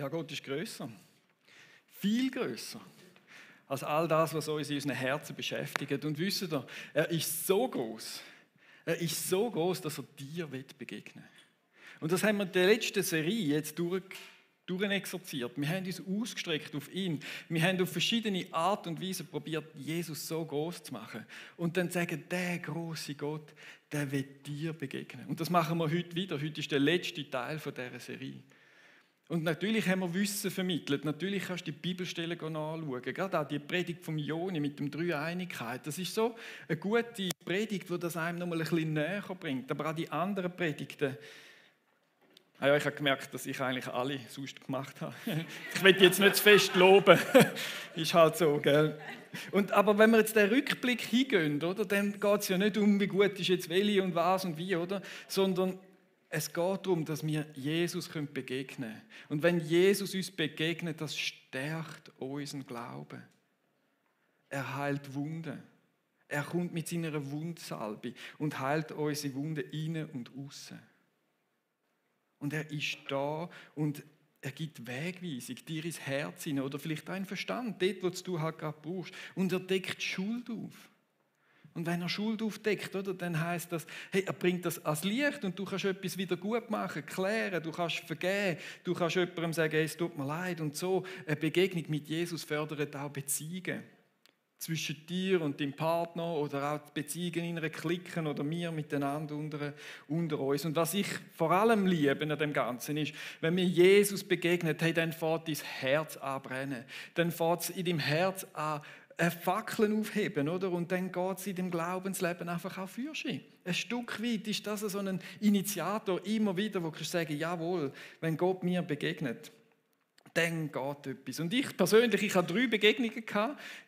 Ja, Gott ist grösser. Viel grösser als all das, was uns in unseren Herzen beschäftigt. Und wisst ihr, er ist so groß. Er ist so groß, dass er dir begegnen will. Und das haben wir in der letzten Serie jetzt durchexerziert. Wir haben uns ausgestreckt auf ihn. Wir haben auf verschiedene Art und Weise probiert, Jesus so groß zu machen. Und dann sagen, der große Gott, der will dir begegnen. Und das machen wir heute wieder. Heute ist der letzte Teil dieser Serie. Und natürlich haben wir Wissen vermittelt. Natürlich kannst du die Bibelstellen anschauen. Gerade auch die Predigt vom Joni mit dem Dreieinigkeit. Das ist so eine gute Predigt, die das einem noch mal ein bisschen näher bringt. Aber auch die anderen Predigten. Ja, ich habe gemerkt, dass ich eigentlich alle sonst gemacht habe. Ich will jetzt nicht zu fest loben. Ist halt so, gell? Aber wenn wir jetzt den Rückblick hingehen, oder, dann geht es ja nicht um, wie gut ist jetzt welche und was und wie, oder? Sondern es geht darum, dass wir Jesus begegnen können. Und wenn Jesus uns begegnet, das stärkt unseren Glauben. Er heilt Wunden. Er kommt mit seiner Wundsalbe und heilt unsere Wunden innen und außen. Und er ist da und er gibt Wegweisung dir ins Herz hinein oder vielleicht auch in den Verstand, dort, wo du halt gerade brauchst. Und er deckt Schuld auf. Und wenn er Schuld aufdeckt, oder, dann heisst das, hey, er bringt das ans Licht und du kannst etwas wieder gut machen, klären, du kannst vergeben, du kannst jemandem sagen, hey, es tut mir leid. Und so eine Begegnung mit Jesus fördert auch Beziehungen. Zwischen dir und deinem Partner oder auch Beziehungen in einer Clique oder wir miteinander unter uns. Und was ich vor allem liebe an dem Ganzen ist, wenn mir Jesus begegnet, hey, dann fängt dein Herz an brennen. Dann fängt es in deinem Herz an, Fackeln aufheben, oder? Und dann geht es in dem Glaubensleben einfach auch für sich. Ein Stück weit ist das so ein Initiator immer wieder, wo du sagen, jawohl, wenn Gott mir begegnet, dann geht etwas. Und ich persönlich, ich hatte 3 Begegnungen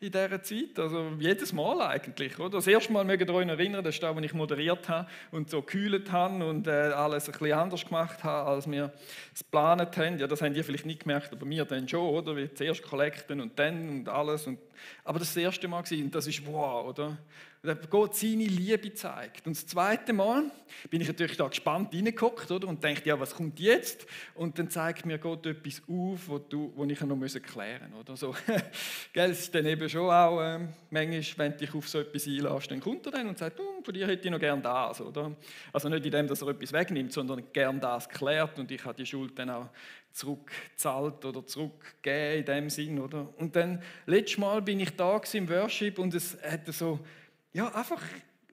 in dieser Zeit, also jedes Mal eigentlich. Oder? Das erste Mal mögt ihr euch erinnern, das ist das, als ich moderiert habe und so gekühlt habe und alles ein bisschen anders gemacht habe, als wir es geplant haben. Ja, das habt ihr vielleicht nicht gemerkt, aber wir dann schon, oder? Wie zuerst kollekten und dann und alles. Aber das war das erste Mal und das ist wow, oder? Da Gott seine Liebe zeigt. Und das zweite Mal bin ich natürlich da gespannt reingehockt, oder? Und denke, ja, was kommt jetzt? Und dann zeigt mir Gott etwas auf, was ich noch klären musste. Oder? So. Gell, es ist dann eben schon auch, manchmal, wenn du dich auf so etwas einlässt, dann kommt er dann und sagt, von dir hätte ich noch gern das. Oder? Also nicht in dem, dass er etwas wegnimmt, sondern gern das klärt und ich habe die Schuld dann auch zurückgezahlt oder zurückgegeben in dem Sinn. Oder? Und dann, letztes Mal bin ich da im Worship und es hatte so, ja, einfach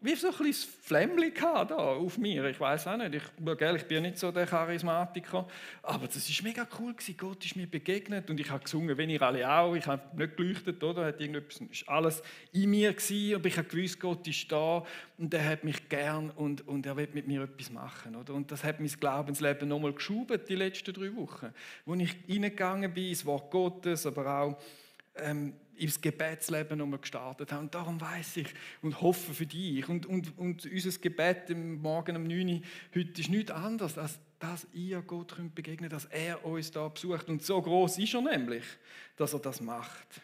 wie so ein kleines Flämmchen da auf mir. Ich weiß auch nicht, ich bin nicht so der Charismatiker, aber das war mega cool gewesen. Gott ist mir begegnet und ich habe gesungen, wenn ihr alle auch. Ich habe nicht geleuchtet, oder? Hat ist alles in mir gewesen, aber ich habe gewusst, Gott ist da und er hat mich gern und er will mit mir etwas machen, oder? Und das hat mein Glaubensleben nochmal geschoben, die letzten 3 Wochen, wo ich reingegangen bin ins Wort Gottes, aber auch ins Gebetsleben nochmal gestartet haben. Und darum weiss ich und hoffe für dich. Und unser Gebet Morgen um 9 Uhr heute ist nichts anderes, als dass ihr Gott begegnen könnt, dass er uns da besucht. Und so groß ist er nämlich, dass er das macht.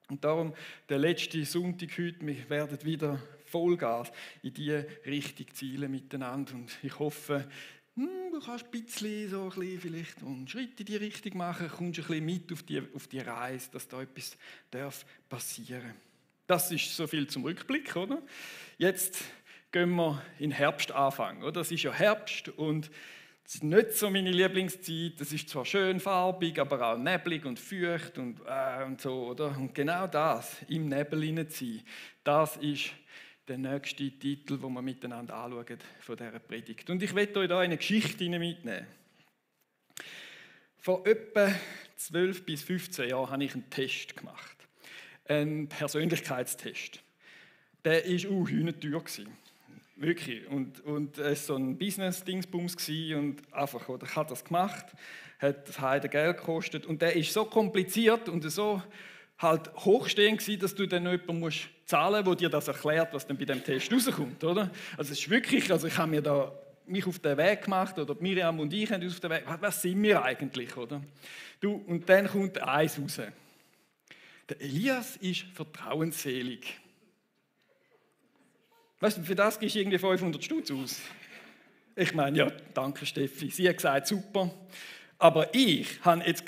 Und darum der letzte Sonntag heute, wir werden wieder Vollgas in diese Richtung zielen miteinander. Und ich hoffe, du kannst ein bisschen vielleicht einen Schritt in die Richtung machen, kommst ein bisschen mit auf die Reise, dass da etwas passieren darf. Das ist so viel zum Rückblick, oder? Jetzt gehen wir in den Herbstanfang, oder? Es ist ja Herbst und es ist nicht so meine Lieblingszeit. Es ist zwar schön farbig, aber auch neblig und feucht und so, oder? Und genau das, im Nebel hinein zu sein, das ist der nächste Titel, den wir miteinander anschauen von dieser Predigt. Und ich möchte euch da eine Geschichte mitnehmen. Vor etwa 12 bis 15 Jahren habe ich einen Test gemacht. Einen Persönlichkeitstest. Der war hühnenteuer. Wirklich. Und es war so ein Business-Dingsbums und einfach, oder ich habe das gemacht, hat das Heide Geld gekostet und der ist so kompliziert und so halt hochstehend gewesen, dass du dann jemanden musst zahlen, der dir das erklärt, was dann bei dem Test rauskommt, oder? Also es ist wirklich, also ich habe mir da mich auf den Weg gemacht, oder Miriam und ich haben uns auf den Weg gemacht, was sind wir eigentlich, oder? Du, und dann kommt eins raus. Der Elias ist vertrauensselig. Weißt du, für das gibst du irgendwie 500 Stutz aus. Ich meine, ja, danke Steffi, sie hat gesagt, super. Aber ich habe jetzt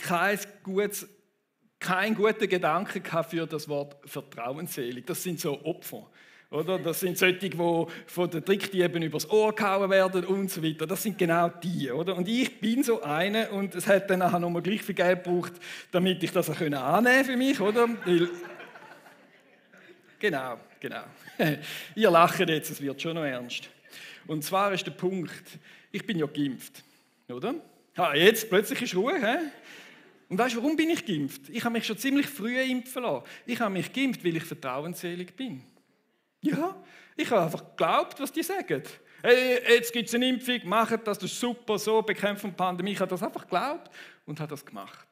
keinen guten Gedanken gehabt für das Wort vertrauensselig. Das sind so Opfer. Oder? Das sind solche, die von den Trickdieben übers Ohr gehauen werden und so weiter. Das sind genau die. Oder? Und ich bin so eine und es hat dann nachher nochmal gleich viel Geld gebraucht, damit ich das auch annehmen für mich. Oder? Weil Genau. Ihr lacht jetzt, es wird schon noch ernst. Und zwar ist der Punkt, ich bin ja geimpft, oder? Jetzt plötzlich ist Ruhe, hä? Und weißt du, warum bin ich geimpft? Ich habe mich schon ziemlich früh impfen lassen. Ich habe mich geimpft, weil ich vertrauensselig bin. Ja, ich habe einfach geglaubt, was die sagen. Hey, jetzt gibt es eine Impfung, macht das ist super, so, bekämpfen die Pandemie. Ich habe das einfach geglaubt und habe das gemacht.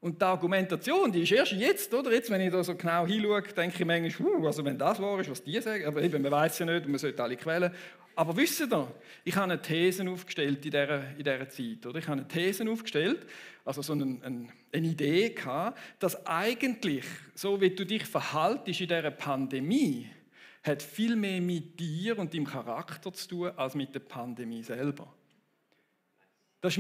Und die Argumentation, die ist erst jetzt, oder? Jetzt, wenn ich da so genau hinschaue, denke ich manchmal, also wenn das wahr ist, was die sagen, aber eben, man weiß ja nicht und man sollte alle quälen. Aber wisst ihr, ich habe eine These aufgestellt in dieser Zeit, oder? Ich habe eine These aufgestellt, also so eine Idee gehabt, dass eigentlich, so wie du dich verhaltest in dieser Pandemie, hat viel mehr mit dir und deinem Charakter zu tun, als mit der Pandemie selber. Das ist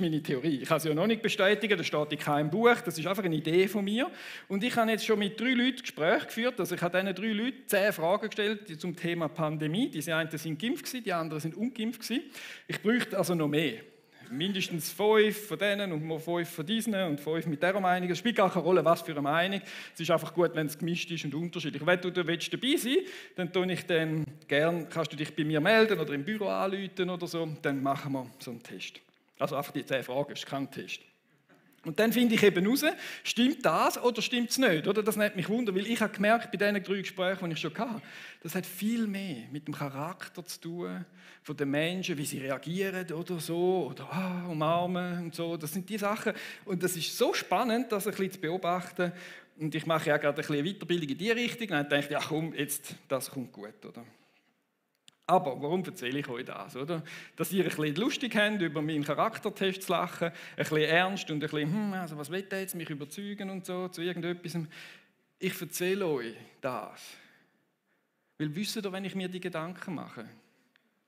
meine Theorie. Ich kann sie ja noch nicht bestätigen, das steht in keinem Buch, das ist einfach eine Idee von mir. Und ich habe jetzt schon mit 3 Leuten Gespräche geführt, also ich habe diesen 3 Leuten 10 Fragen gestellt zum Thema Pandemie. Diese einen sind geimpft, die anderen sind ungeimpft. Ich bräuchte also noch mehr. Mindestens 5 von denen und mal 5 von diesen und 5 mit dieser Meinung. Es spielt gar keine Rolle, was für eine Meinung. Es ist einfach gut, wenn es gemischt ist und unterschiedlich. Wenn du dabei sein willst, dann tue ich dann gern, kannst du dich bei mir melden oder im Büro anrufen oder so, dann machen wir so einen Test. Also einfach die 10 Fragen, ist kein Test. Und dann finde ich eben heraus, stimmt das oder stimmt es nicht? Oder? Das nimmt mich wunder, weil ich habe gemerkt, bei diesen 3 Gesprächen, die ich schon hatte, das hat viel mehr mit dem Charakter zu tun, von den Menschen, wie sie reagieren oder so, oder umarmen und so. Das sind die Sachen. Und das ist so spannend, das ein bisschen zu beobachten. Und ich mache ja gerade ein bisschen Weiterbildung in diese Richtung. Und dann denke ich, ja komm, jetzt, das kommt gut, oder? Aber warum erzähle ich euch das? Oder? Dass ihr ein bisschen lustig habt, über meinen Charaktertest zu lachen, ein bisschen ernst und ein bisschen, also was will der jetzt, mich überzeugen und so, zu irgendetwas. Ich erzähle euch das. Weil wisst ihr, wenn ich mir die Gedanken mache,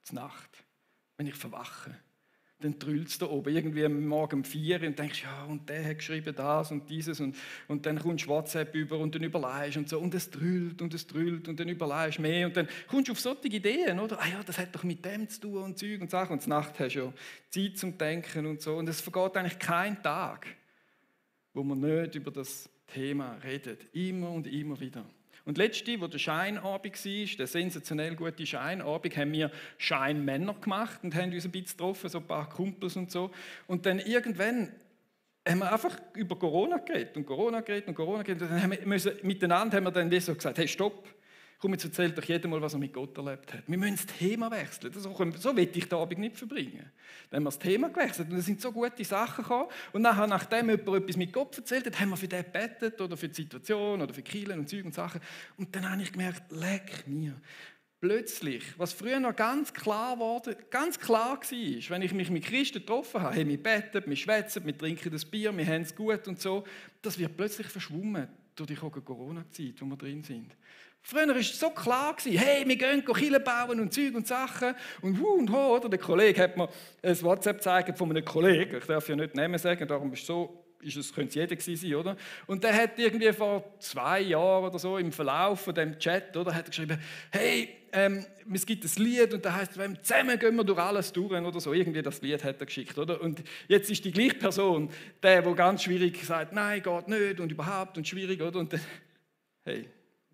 zur Nacht, wenn ich verwache, dann drüllt es da oben, irgendwie am Morgen um 4 Uhr und denkst, ja, und der hat geschrieben das und dieses und dann kommst du WhatsApp über und dann überlegst und so und es drüllt und dann überlegst mehr und dann kommst du auf solche Ideen, oder? Ja, das hat doch mit dem zu tun und Zeug und Sachen und zur Nacht hast du ja Zeit zum Denken und so und es vergeht eigentlich kein Tag, wo man nicht über das Thema redet, immer und immer wieder. Und letzte, wo der Scheinabend war, der sensationell gute Scheinabend, haben wir Scheinmänner gemacht und haben uns ein bisschen getroffen, so ein paar Kumpels und so. Und dann irgendwann haben wir einfach über Corona geredet und dann haben wir miteinander haben wir dann so gesagt, hey, stopp, komm, jetzt erzählt doch jeder mal, was er mit Gott erlebt hat. Wir müssen das Thema wechseln. So will ich den Abend nicht verbringen. Dann haben wir das Thema gewechselt und es sind so gute Sachen gekommen. Und nachdem jemand etwas mit Gott erzählt hat, haben wir für den gebetet oder für die Situation oder für Kirchen und Zeug und Sachen. Und dann habe ich gemerkt, leck mir. Plötzlich, was früher noch ganz klar war, wenn ich mich mit Christen getroffen habe, hey, wir beten, wir schwätzen, wir trinken das Bier, wir haben es gut und so, das wird plötzlich verschwommen durch die Corona-Zeit, wo wir drin sind. Früher war es so klar, hey, wir gehen Kirchen bauen und Zeug und Sachen und ho, oder? Der Kollege hat mir ein WhatsApp gezeigt von einem Kollegen, ich darf ja nicht Namen sagen, darum ist es so, könnte es jeder gewesen sein, oder? Und der hat irgendwie vor 2 Jahren oder so im Verlauf von dem Chat, oder, hat geschrieben, hey, es gibt ein Lied und das heisst, zusammen gehen wir durch alles durch oder so. Irgendwie das Lied hat er geschickt, oder? Und jetzt ist die gleiche Person, der ganz schwierig sagt, nein, geht nicht und überhaupt und schwierig, oder? Und dann, hey,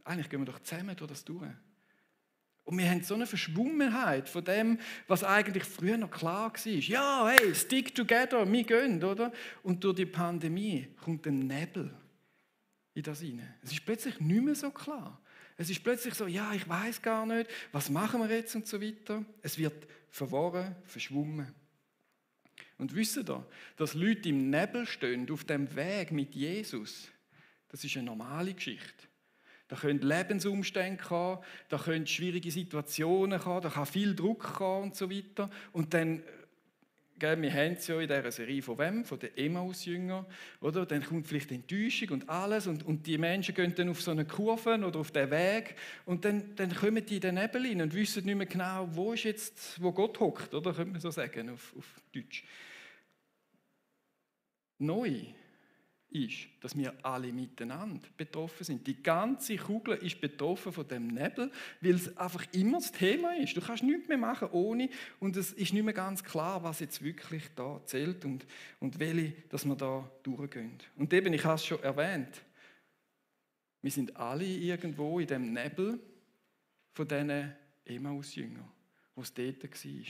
eigentlich gehen wir doch zusammen durch das durch. Und wir haben so eine Verschwommenheit von dem, was eigentlich früher noch klar war. Ja, hey, stick together, wir gehen, oder? Und durch die Pandemie kommt ein Nebel in das hinein. Es ist plötzlich nicht mehr so klar. Es ist plötzlich so, ja, ich weiß gar nicht, was machen wir jetzt und so weiter. Es wird verworren, verschwommen. Und wisst ihr, dass Leute im Nebel stehen, auf dem Weg mit Jesus, das ist eine normale Geschichte. Da können Lebensumstände kommen, da können schwierige Situationen kommen, da kann viel Druck kommen und so weiter. Und dann, wir haben es ja in dieser Serie von wem? Von den Emmaus-Jüngern. Oder? Dann kommt vielleicht Enttäuschung und alles und die Menschen gehen dann auf so eine Kurve oder auf den Weg und dann kommen die in den Nebel rein und wissen nicht mehr genau, wo Gott hockt, oder? Könnte man so sagen auf Deutsch. neu ist, dass wir alle miteinander betroffen sind. Die ganze Kugel ist betroffen von dem Nebel, weil es einfach immer das Thema ist. Du kannst nichts mehr machen ohne und es ist nicht mehr ganz klar, was jetzt wirklich da zählt und welche, dass wir da durchgehen. Und eben, ich habe es schon erwähnt, wir sind alle irgendwo in dem Nebel von diesen Emmaus-Jüngern, wo es dort war.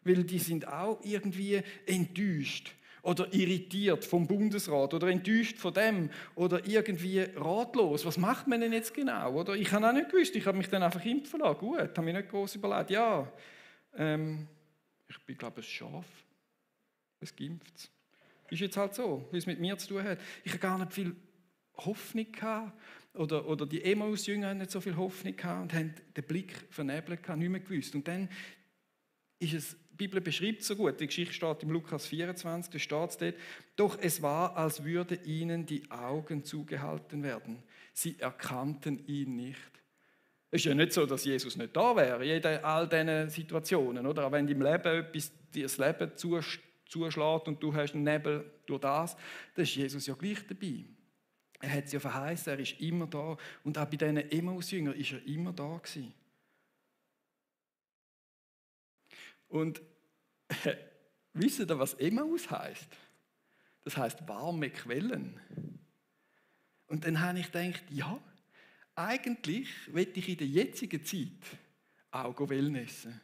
Weil die sind auch irgendwie enttäuscht oder irritiert vom Bundesrat oder enttäuscht von dem oder irgendwie ratlos. Was macht man denn jetzt genau? Oder ich habe auch nicht gewusst, ich habe mich dann einfach impfen lassen. Gut, habe mich nicht groß überlegt. Ja, ich bin, glaube ich, ein Schaf. Es geimpft. Ist jetzt halt so, wie es mit mir zu tun hat. Ich habe gar nicht viel Hoffnung gehabt. Oder die Emmaus-Jünger haben nicht so viel Hoffnung gehabt und haben den Blick vernebelt gehabt, nicht mehr gewusst. Und dann ist es, die Bibel beschreibt so gut, die Geschichte steht im Lukas 24, da steht es dort, doch es war, als würden ihnen die Augen zugehalten werden. Sie erkannten ihn nicht. Es ist ja nicht so, dass Jesus nicht da wäre, in all diesen Situationen. Oder? Auch wenn im Leben etwas dir das Leben zuschlägt und du hast einen Nebel durch das, dann ist Jesus ja gleich dabei. Er hat es ja verheißen, er ist immer da. Und auch bei diesen Emmaus-Jüngern ist er immer da gewesen. Und wisst ihr, was Emmaus heisst? Das heisst warme Quellen. Und dann habe ich gedacht, ja, eigentlich will ich in der jetzigen Zeit auch wellnessen.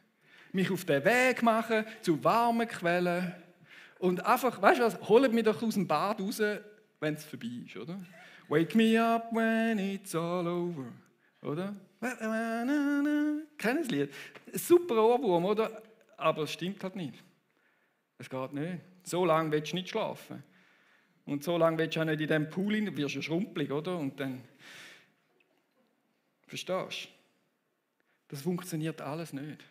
Mich auf den Weg machen zu warmen Quellen und einfach, weißt du was, holt mich doch aus dem Bad raus, wenn es vorbei ist, oder? Wake me up when it's all over, oder? Kennen das Lied? Ein super Ohrwurm, oder? Aber es stimmt halt nicht. Es geht nicht. So lange willst du nicht schlafen. Und so lange willst du auch nicht in diesem Pool rein, wirst du schrumpelig, oder? Und dann... Verstehst du? Das funktioniert alles nicht.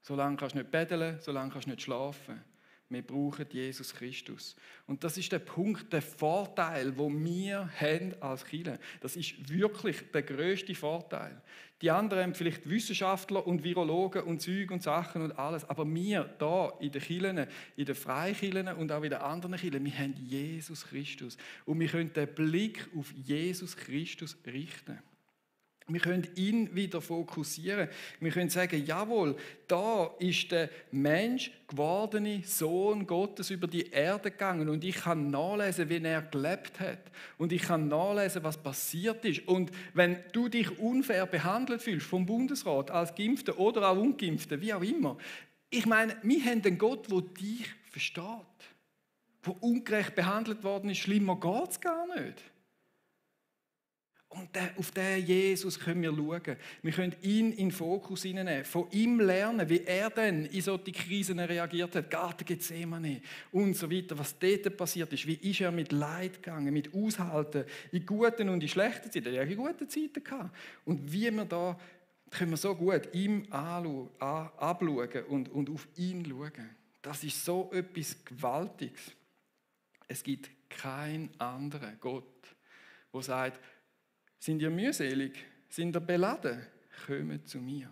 Solange kannst du nicht betteln, solange kannst du nicht schlafen. Wir brauchen Jesus Christus. Und das ist der Punkt, der Vorteil, den wir haben als Kirche. Das ist wirklich der grösste Vorteil. Die anderen haben vielleicht Wissenschaftler und Virologen und Zeug und Sachen und alles. Aber wir hier in den Kirchen, in den Freikirchen und auch in den anderen Kirchen, wir haben Jesus Christus. Und wir können den Blick auf Jesus Christus richten. Wir können ihn wieder fokussieren. Wir können sagen, jawohl, da ist der Mensch gewordene Sohn Gottes über die Erde gegangen und ich kann nachlesen, wie er gelebt hat. Und ich kann nachlesen, was passiert ist. Und wenn du dich unfair behandelt fühlst vom Bundesrat, als Geimpfter oder auch Ungeimpfter, wie auch immer. Ich meine, wir haben einen Gott, der dich versteht. Der ungerecht behandelt worden ist, schlimmer geht es gar nicht. Und auf diesen Jesus können wir schauen. Wir können ihn in den Fokus hineinnehmen, von ihm lernen, wie er dann in solche Krisen reagiert hat, Garten Gethsemane und so weiter, was dort passiert ist, wie ist er mit Leid gegangen, mit Aushalten, in guten und in schlechten Zeiten, er hat in guten Zeiten gehabt. Und wie wir da, können wir so gut ihm abschauen und auf ihn schauen. Das ist so etwas Gewaltiges. Es gibt keinen anderen Gott, der sagt, sind ihr mühselig? Sind ihr beladen? Kommt zu mir.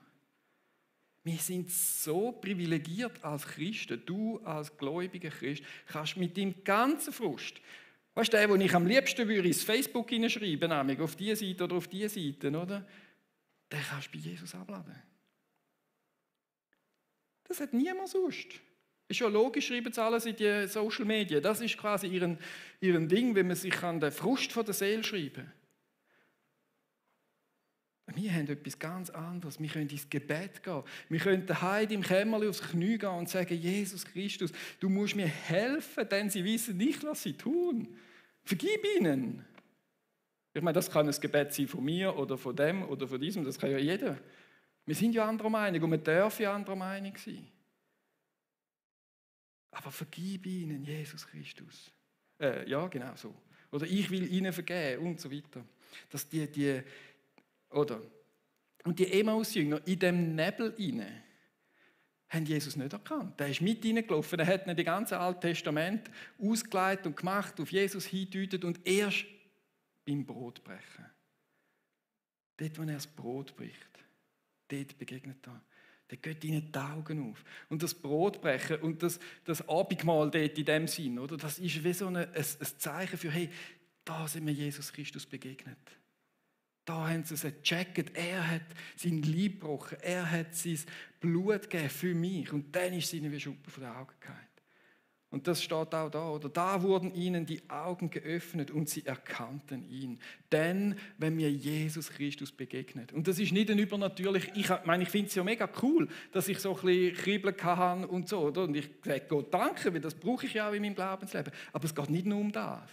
Wir sind so privilegiert als Christen. Du als gläubiger Christ kannst mit deinem ganzen Frust, weißt du, den ich am liebsten würde ins Facebook hineinschreiben, nämlich auf diese Seite oder auf diese Seite, oder? Den kannst du bei Jesus abladen. Das hat niemand sonst. Ist ja logisch, schreiben sie alles in die Social Media. Das ist quasi ihren Ding, wenn man sich an den Frust von der Seele schreiben. Wir haben etwas ganz anderes. Wir können ins Gebet gehen. Wir können daheim im Kämmerlein aufs Knie gehen und sagen, Jesus Christus, du musst mir helfen, denn sie wissen nicht, was sie tun. Vergib ihnen. Ich meine, das kann ein Gebet sein von mir oder von dem oder von diesem. Das kann ja jeder. Wir sind ja anderer Meinung und wir dürfen ja anderer Meinung sein. Aber vergib ihnen, Jesus Christus. Ja, genau so. Oder ich will ihnen vergeben und so weiter. Dass Und die Emmaus-Jünger in dem Nebel hinein haben Jesus nicht erkannt. Der ist mit hineingelaufen, er hat nicht das ganze Alte Testament ausgelegt und gemacht, auf Jesus hingedeutet und erst beim Brotbrechen. Dort, wo er das Brot bricht, dort begegnet er. dann geht ihnen die Augen auf. Und das Brotbrechen und das Abendmahl dort in dem Sinn, oder? Das ist wie so ein Zeichen für, hey, da sind wir Jesus Christus begegnet. Da haben sie es gecheckt, er hat sein Leib gebrochen, er hat sein Blut gegeben für mich. Und dann ist es ihnen wie Schuppen von den Augen gefallen. Und das steht auch da, oder? Da wurden ihnen die Augen geöffnet und sie erkannten ihn. Denn, wenn wir Jesus Christus begegnet. Und das ist nicht ein übernatürlich, ich finde es ja mega cool, dass ich so ein bisschen kribbeln kann und so, oder? Und ich sage Gott danke, weil das brauche ich ja auch in meinem Glaubensleben. Aber es geht nicht nur um das.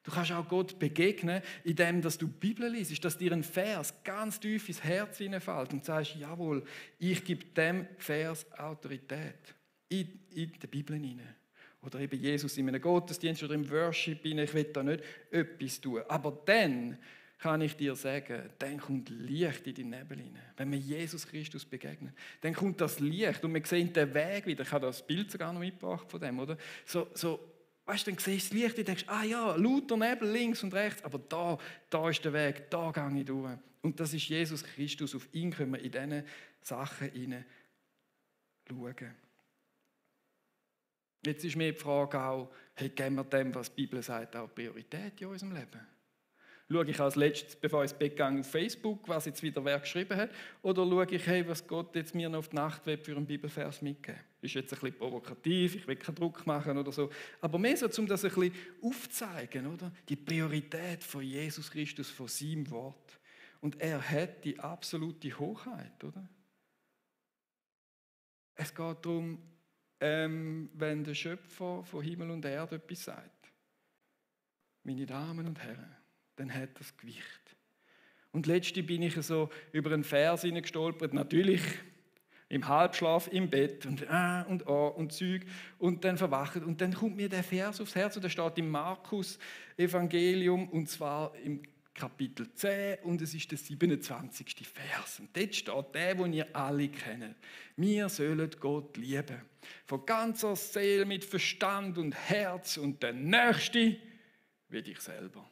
Du kannst auch Gott begegnen, indem dass du die Bibel liest, dass dir ein Vers ganz tief ins Herz hineinfällt und sagst, jawohl, ich gebe dem Vers Autorität in die Bibel hinein. Oder eben Jesus in einem Gottesdienst oder im Worship hinein, ich will da nicht etwas tun. Aber dann kann ich dir sagen, dann kommt Licht in dein Nebel hinein. Wenn wir Jesus Christus begegnen, dann kommt das Licht und wir sehen den Weg wieder. Ich habe das Bild sogar noch mitgebracht von dem, oder? Weißt du, dann siehst du das Licht und denkst, ja, lauter Nebel links und rechts, aber da ist der Weg, da gehe ich durch. Und das ist Jesus Christus, auf ihn können wir in diese Sachen hinein schauen. Jetzt ist mir die Frage auch, hey, geben wir dem, was die Bibel sagt, auch Priorität in unserem Leben? Schaue ich als letztes, bevor ich ins Bett gehe, auf Facebook, was jetzt wieder wer geschrieben hat, oder schaue ich, hey, was Gott jetzt mir noch auf die Nacht will für einen Bibelvers mitgeben? Ist jetzt ein bisschen provokativ, ich will keinen Druck machen oder so, aber mehr so, um das ein bisschen aufzuzeigen, oder? Die Priorität von Jesus Christus, von seinem Wort. Und er hat die absolute Hochheit, oder? Es geht darum, wenn der Schöpfer von Himmel und Erde etwas sagt. Meine Damen und Herren, dann hat das Gewicht. Und letztens bin ich so über einen Vers hineingestolpert, natürlich im Halbschlaf im Bett und Zeug und dann verwacht. Und dann kommt mir der Vers aufs Herz und der steht im Markus-Evangelium und zwar im Kapitel 10 und es ist der 27. Vers. Und dort steht der, den ihr alle kennt. Wir sollen Gott lieben. Von ganzer Seele, mit Verstand und Herz und der Nächste wie dich selber.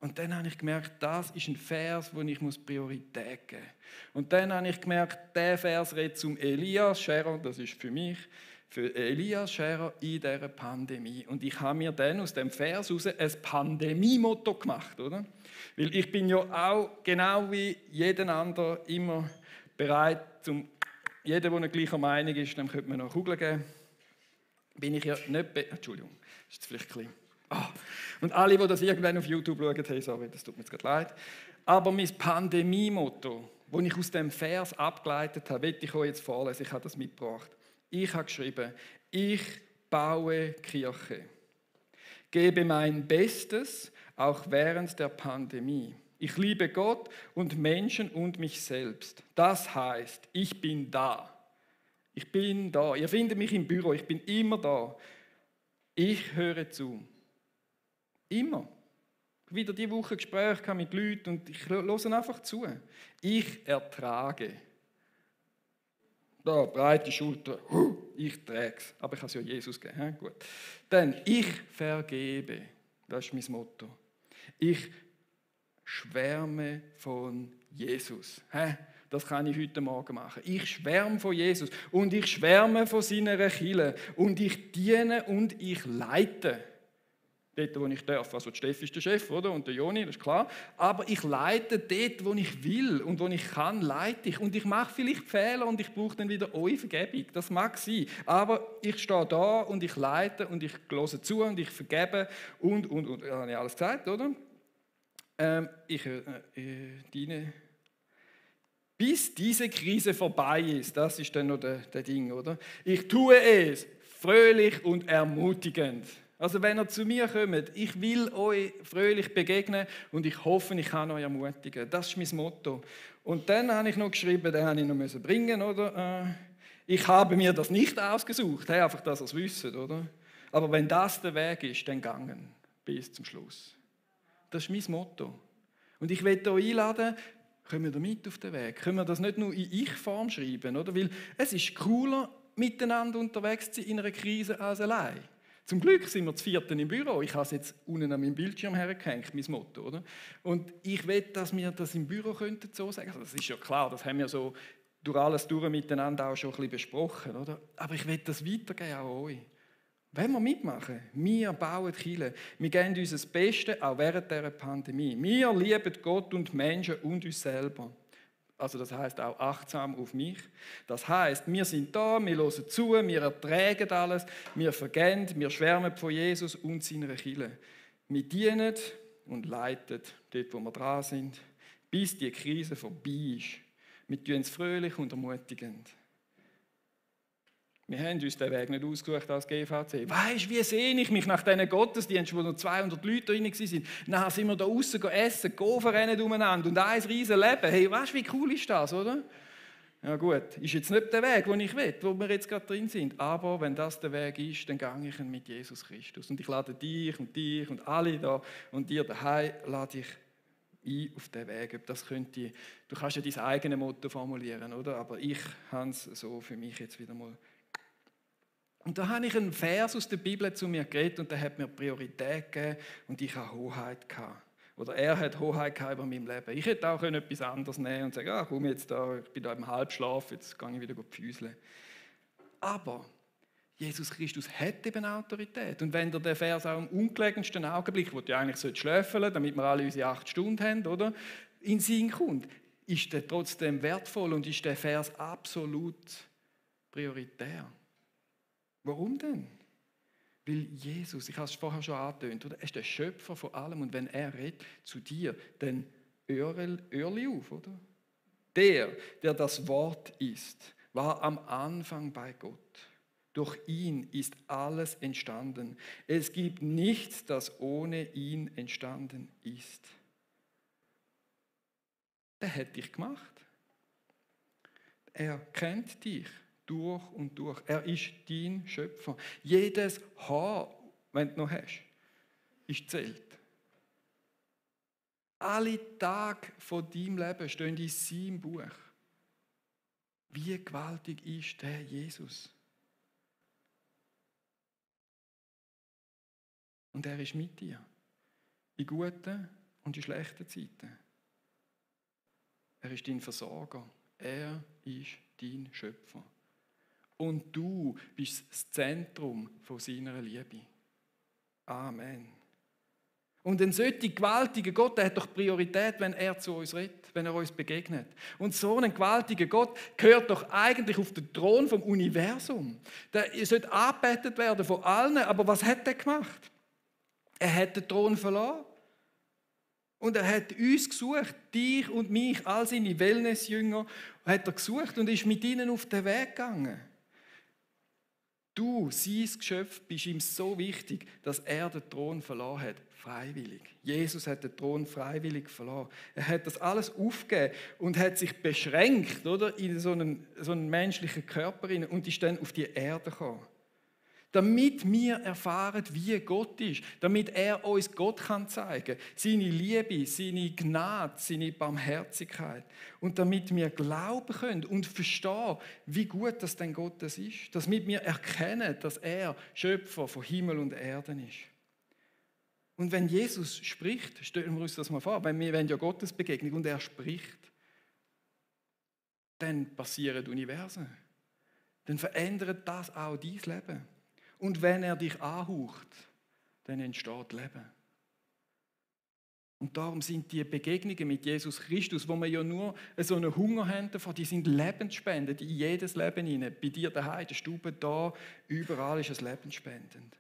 Und dann habe ich gemerkt, das ist ein Vers, wo ich Priorität geben muss. Und dann habe ich gemerkt, der Vers redet zum Elias Scherer, das ist für mich, für Elias Scherer in dieser Pandemie. Und ich habe mir dann aus dem Vers heraus ein Pandemie-Motto gemacht, oder? Weil ich bin ja auch, genau wie jeden anderen, immer bereit, jeder, der nicht gleicher Meinung ist, dem könnte man noch Kugeln geben. Bin ich ja nicht... Entschuldigung, ist jetzt vielleicht klein. Und alle, die das irgendwann auf YouTube schauen, hey, sorry, das tut mir jetzt gerade leid. Aber mein Pandemie-Motto, das ich aus dem Vers abgeleitet habe, will ich euch jetzt vorlesen. Ich habe das mitgebracht. Ich habe geschrieben, ich baue Kirche. Gebe mein Bestes, auch während der Pandemie. Ich liebe Gott und Menschen und mich selbst. Das heißt, ich bin da. Ich bin da. Ihr findet mich im Büro, ich bin immer da. Ich höre zu. Immer. Wieder diese Woche Gespräche mit Leuten und ich höre einfach zu. Ich ertrage. Da, breite Schulter, ich trage es. Aber ich habe es ja Jesus gegeben. Gut. Dann, ich vergebe. Das ist mein Motto. Ich schwärme von Jesus. Das kann ich heute Morgen machen. Ich schwärme von Jesus und ich schwärme von seiner Kirche und ich diene und ich leite. Dort, wo ich darf. Also, Steffi ist der Chef, oder? Und der Joni, das ist klar. Aber ich leite dort, wo ich will und wo ich kann, leite ich. Und ich mache vielleicht Fehler und ich brauche dann wieder eure Vergebung. Das mag sein. Aber ich stehe da und ich leite und ich höre zu und ich vergebe und. Das habe ich alles gesagt, oder? Deine. Bis diese Krise vorbei ist, das ist dann noch der Ding, oder? Ich tue es fröhlich und ermutigend. Also wenn ihr zu mir kommt, ich will euch fröhlich begegnen und ich hoffe, ich kann euch ermutigen. Das ist mein Motto. Und dann habe ich noch geschrieben, den habe ich noch bringen, oder? Ich habe mir das nicht ausgesucht, einfach, dass ihr es wisst, oder? Aber wenn das der Weg ist, dann gangen bis zum Schluss. Das ist mein Motto. Und ich möchte euch einladen, können wir da mit auf den Weg? Können wir das nicht nur in Ich-Form schreiben, oder? Weil es ist cooler, miteinander unterwegs zu sein in einer Krise als allein. Zum Glück sind wir zu vierten im Büro. Ich habe es jetzt unten an meinem Bildschirm hergehängt, mein Motto, oder? Und ich will, dass wir das im Büro könnten so sagen. Also das ist ja klar, das haben wir so durch alles durch miteinander auch schon ein bisschen besprochen, oder? Aber ich will das weitergeben auch an euch. Wenn wir mitmachen, wir bauen Kirche, wir geben uns das Beste, auch während dieser Pandemie. Wir lieben Gott und Menschen und uns selber. Also das heißt auch achtsam auf mich. Das heißt, wir sind da, wir hören zu, wir ertragen alles, wir vergeben, wir schwärmen von Jesus und seiner Kirche. Wir dienen und leiten dort, wo wir dran sind, bis die Krise vorbei ist. Wir tun es fröhlich und ermutigend. Wir haben uns den Weg nicht ausgesucht als GVC. Weisst du, wie sehne ich mich nach diesen Gottesdiensten, wo noch 200 Leute drin waren? Nachher sind wir da draußen essen, verrennen umeinander und ein riesen Leben. Hey, weißt du, wie cool ist das, oder? Ja gut, ist jetzt nicht der Weg, den ich will, wo wir jetzt gerade drin sind. Aber wenn das der Weg ist, dann gehe ich mit Jesus Christus. Und ich lade dich und alle da und dir daheim lade ich ein auf den Weg. Ob das könnte, du kannst ja dein eigenes Motto formulieren, oder? Aber ich habe es so für mich jetzt wieder mal. Und da habe ich einen Vers aus der Bibel zu mir geredet und der hat mir Priorität gegeben und ich habe Hoheit gehabt. Oder er hat Hoheit gehabt über mein Leben. Ich hätte auch etwas anderes nehmen und sagen, komm jetzt da, ich bin da im Halbschlaf, jetzt gehe ich wieder füßeln. Aber Jesus Christus hat eben Autorität. Und wenn der Vers auch im ungelegensten Augenblick, wo du eigentlich schlafen sollst, damit wir alle unsere 8 Stunden haben, oder, in Sinn kommt, ist der trotzdem wertvoll und ist der Vers absolut prioritär. Warum denn? Weil Jesus, ich habe es vorher schon angetönt, oder? Er ist der Schöpfer von allem und wenn er redet zu dir, dann Öhrli auf, oder? Der das Wort ist, war am Anfang bei Gott. Durch ihn ist alles entstanden. Es gibt nichts, das ohne ihn entstanden ist. Der hat dich gemacht. Er kennt dich. Durch und durch. Er ist dein Schöpfer. Jedes Haar, wenn du noch hast, ist zählt. Alle Tage von deinem Leben stehen in seinem Buch. Wie gewaltig ist der Jesus? Und er ist mit dir. In guten und in schlechten Zeiten. Er ist dein Versorger. Er ist dein Schöpfer. Und du bist das Zentrum von seiner Liebe. Amen. Und ein solcher gewaltiger Gott, der hat doch Priorität, wenn er zu uns redet, wenn er uns begegnet. Und so ein gewaltiger Gott gehört doch eigentlich auf den Thron vom Universum. Der sollte angebetet werden von allen, aber was hat er gemacht? Er hat den Thron verloren. Und er hat uns gesucht, dich und mich, all seine Wellnessjünger, hat er gesucht und ist mit ihnen auf den Weg gegangen. Du, sein Geschöpf, bist ihm so wichtig, dass er den Thron verloren hat, freiwillig. Jesus hat den Thron freiwillig verloren. Er hat das alles aufgegeben und hat sich beschränkt, oder, in so einen menschlichen Körper rein und ist dann auf die Erde gekommen. Damit wir erfahren, wie Gott ist, damit er uns Gott kann zeigen, seine Liebe, seine Gnade, seine Barmherzigkeit und damit wir glauben können und verstehen, wie gut das denn Gottes ist, damit wir erkennen, dass er Schöpfer von Himmel und Erden ist. Und wenn Jesus spricht, stellen wir uns das mal vor, wenn wir ja Gottes Begegnung und er spricht, dann passieren Universen, dann verändert das auch dein Leben. Und wenn er dich anhaucht, dann entsteht Leben. Und darum sind die Begegnungen mit Jesus Christus, wo wir ja nur so einen Hunger haben davon, die sind lebensspendend in jedes Leben hinein. Bei dir daheim, in der Stube, da, überall ist es lebensspendend.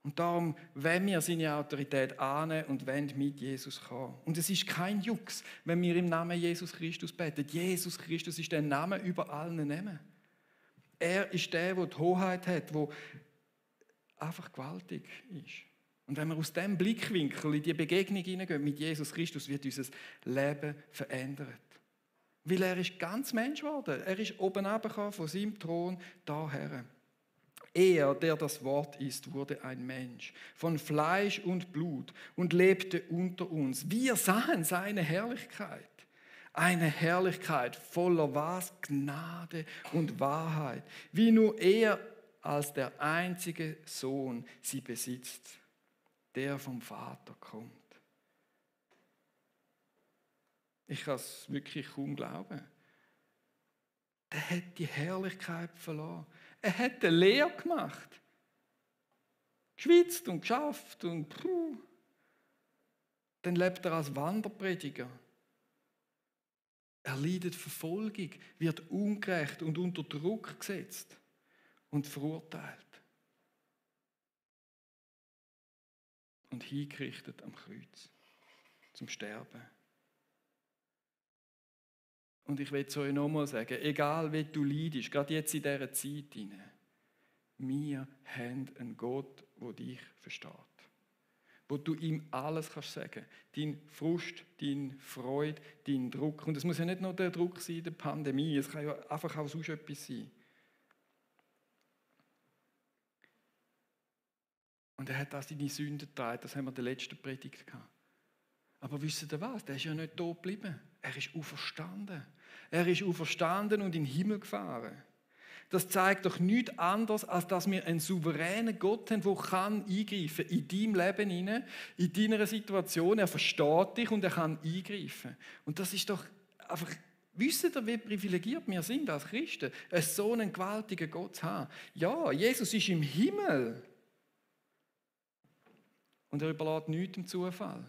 Und darum, wenn wir seine Autorität annehmen und wollen mit Jesus kommen. Und es ist kein Jux, wenn wir im Namen Jesus Christus beten. Jesus Christus ist der Name über allen Namen. Er ist der die Hoheit hat, der einfach gewaltig ist. Und wenn wir aus diesem Blickwinkel in die Begegnung hineingehen mit Jesus Christus, wird unser Leben verändert. Weil er ist ganz Mensch geworden. Er ist oben runtergekommen von seinem Thron daher. Er, der das Wort ist, wurde ein Mensch von Fleisch und Blut und lebte unter uns. Wir sahen seine Herrlichkeit. Eine Herrlichkeit voller was? Gnade und Wahrheit. Wie nur er als der einzige Sohn sie besitzt, der vom Vater kommt. Ich kann es wirklich kaum glauben. Er hat die Herrlichkeit verloren. Er hat eine Lehre gemacht. Geschwitzt und geschafft und Dann lebt er als Wanderprediger. Er leidet Verfolgung, wird ungerecht und unter Druck gesetzt und verurteilt. Und hingerichtet am Kreuz zum Sterben. Und ich will es euch nochmal sagen, egal wie du leidest, gerade jetzt in dieser Zeit hinein, wir haben einen Gott, der dich versteht. Wo du ihm alles kannst sagen. Dein Frust, deine Freude, dein Druck. Und es muss ja nicht nur der Druck sein der Pandemie, es kann ja einfach auch sonst etwas sein. Und er hat auch seine Sünden getragen, das haben wir in der letzten Predigt gehabt. Aber wisst ihr was? Der ist ja nicht tot geblieben. Er ist auferstanden. Er ist auferstanden und in den Himmel gefahren. Das zeigt doch nichts anderes, als dass wir einen souveränen Gott haben, der eingreifen kann in deinem Leben hinein, in deiner Situation. Er versteht dich und er kann eingreifen. Und das ist doch einfach, wisst ihr, wie privilegiert wir sind als Christen, so einen gewaltigen Gott zu haben. Ja, Jesus ist im Himmel. Und er überlässt nichts dem Zufall.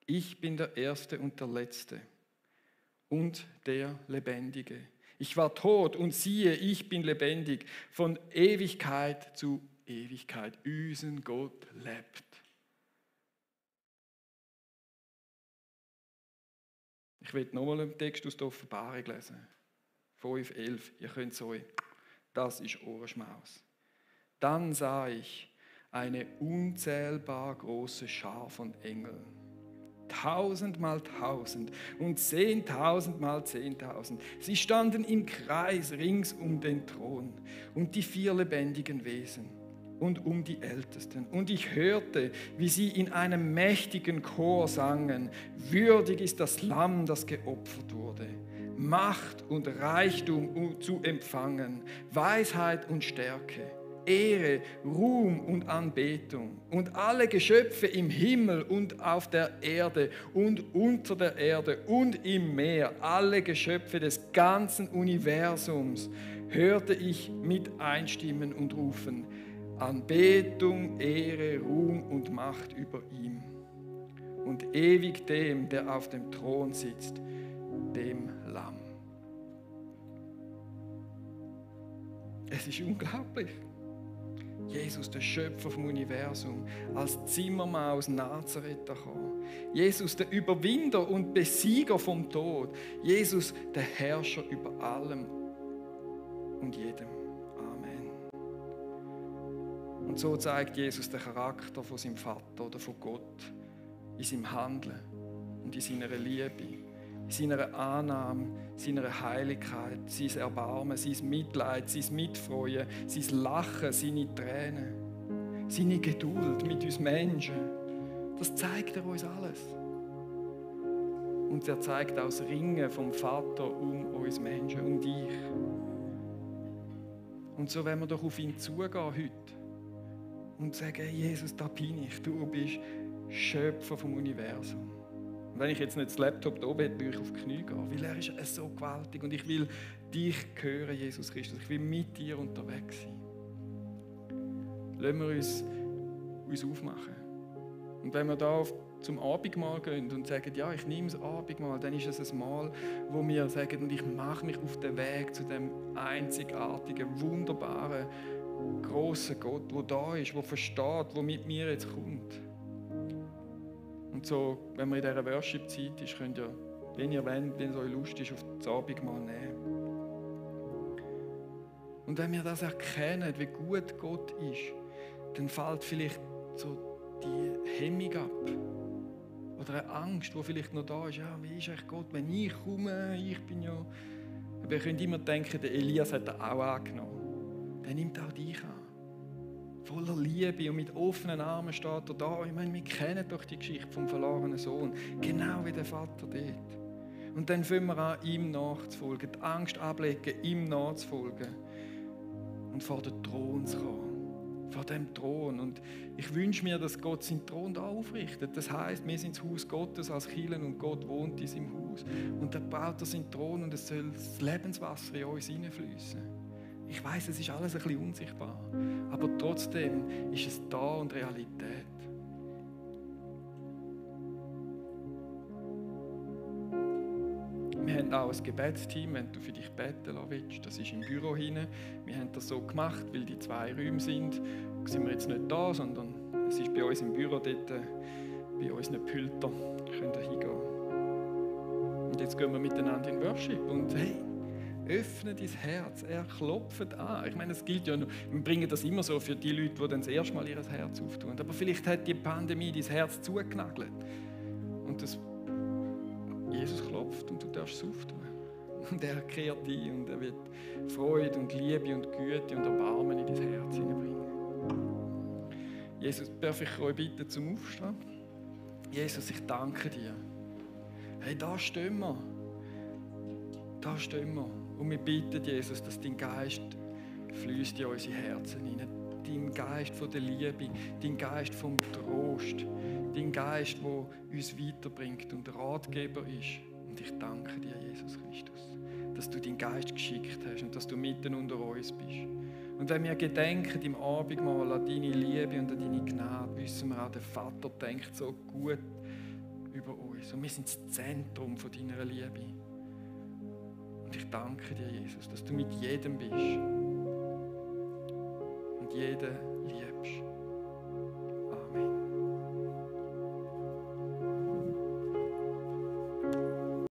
Ich bin der Erste und der Letzte und der Lebendige. Ich war tot und siehe, ich bin lebendig, von Ewigkeit zu Ewigkeit. Unser Gott lebt. Ich will nochmal einen Text aus der Offenbarung lesen. 5,11. Ihr könnt es euch. Das ist Ohrenschmaus. Dann sah ich eine unzählbar große Schar von Engeln. 1000 mal 1000 und 10.000 mal 10.000. Sie standen im Kreis rings um den Thron und die 4 lebendigen Wesen und um die Ältesten. Und ich hörte, wie sie in einem mächtigen Chor sangen: Würdig ist das Lamm, das geopfert wurde, Macht und Reichtum zu empfangen, Weisheit und Stärke, Ehre, Ruhm und Anbetung. Und alle Geschöpfe im Himmel und auf der Erde und unter der Erde und im Meer, alle Geschöpfe des ganzen Universums, hörte ich mit einstimmen und rufen: Anbetung, Ehre, Ruhm und Macht über ihm. Und ewig dem, der auf dem Thron sitzt, dem Lamm. Es ist unglaublich. Jesus, der Schöpfer vom Universum, als Zimmermann aus Nazareth gekommen. Jesus, der Überwinder und Besieger vom Tod. Jesus, der Herrscher über allem und jedem. Amen. Und so zeigt Jesus den Charakter von seinem Vater oder von Gott in seinem Handeln und in seiner Liebe, in seiner Annahme, seiner Heiligkeit, sein Erbarmen, sein Mitleid, sein Mitfreuen, sein Lachen, seine Tränen, seine Geduld mit uns Menschen. Das zeigt er uns alles. Und er zeigt auch das Ringen vom Vater um uns Menschen, um dich. Und so wollen wir doch auf ihn zugehen heute und sagen: Hey Jesus, da bin ich, du bist Schöpfer vom Universum. Und wenn ich jetzt nicht das Laptop da oben hätte, würde ich auf die Knie gehen, weil er ist so gewaltig und ich will dich hören, Jesus Christus. Ich will mit dir unterwegs sein. Lassen wir uns aufmachen. Und wenn wir da zum Abendmahl gehen und sagen: Ja, ich nehme das Abendmahl, dann ist es ein Mal, wo wir sagen: Und ich mache mich auf den Weg zu dem einzigartigen, wunderbaren, grossen Gott, der da ist, der versteht, der mit mir jetzt kommt. Und so, wenn man in dieser Worship-Zeit ist, könnt ihr, wenn ihr wollt, wenn es euch Lust ist, auf das Abendmahl nehmen. Und wenn wir das erkennen, wie gut Gott ist, dann fällt vielleicht so die Hemmung ab. Oder eine Angst, die vielleicht noch da ist. Ja, wie ist eigentlich Gott, wenn ich komme? Ich bin ja... Aber ihr könnt immer denken, der Elias hat er auch angenommen. Der nimmt auch dich an. Voller Liebe und mit offenen Armen steht er da. Ich meine, wir kennen doch die Geschichte vom verlorenen Sohn. Genau wie der Vater dort. Und dann fangen wir an, ihm nachzufolgen. Die Angst ablegen, ihm nachzufolgen. Und vor den Thron zu kommen. vor dem Thron. Und ich wünsche mir, dass Gott seinen Thron da aufrichtet. Das heisst, wir sind das Haus Gottes als Kirche und Gott wohnt in seinem Haus. Und dann baut er seinen Thron und es soll das Lebenswasser in uns hineinfließen. Ich weiss, es ist alles ein bisschen unsichtbar, aber trotzdem ist es da und Realität. Wir haben auch ein Gebetsteam, wenn du für dich beten lassen willst. Das ist im Büro hinten. Wir haben das so gemacht, weil die 2 Räume sind. Da sind wir jetzt nicht da, sondern es ist bei uns im Büro dort, bei unseren Pültern. Könnt ihr hingehen. Und jetzt gehen wir miteinander in Worship. Und hey, öffne dein Herz. Er klopft an. Ich meine, es gilt ja noch, wir bringen das immer so für die Leute, die dann das erste Mal ihr Herz auftun. Aber vielleicht hat die Pandemie dein Herz zugenagelt. Und das Jesus klopft und du darfst es auftun. Und er kehrt ein und er wird Freude und Liebe und Güte und Erbarmen in dein Herz hineinbringen. Jesus, darf ich euch bitten zum Aufstehen? Jesus, ich danke dir. Hey, da stehen wir. Da stehen wir. Und wir bitten, Jesus, dass dein Geist fließt in unsere Herzen hinein. Dein Geist von der Liebe, dein Geist vom Trost, dein Geist, der uns weiterbringt und Ratgeber ist. Und ich danke dir, Jesus Christus, dass du deinen Geist geschickt hast und dass du mitten unter uns bist. Und wenn wir gedenken im Abendmahl an deine Liebe und an deine Gnade, wissen wir auch, der Vater denkt so gut über uns. Und wir sind das Zentrum von deiner Liebe. Und ich danke dir, Jesus, dass du mit jedem bist und jeden liebst.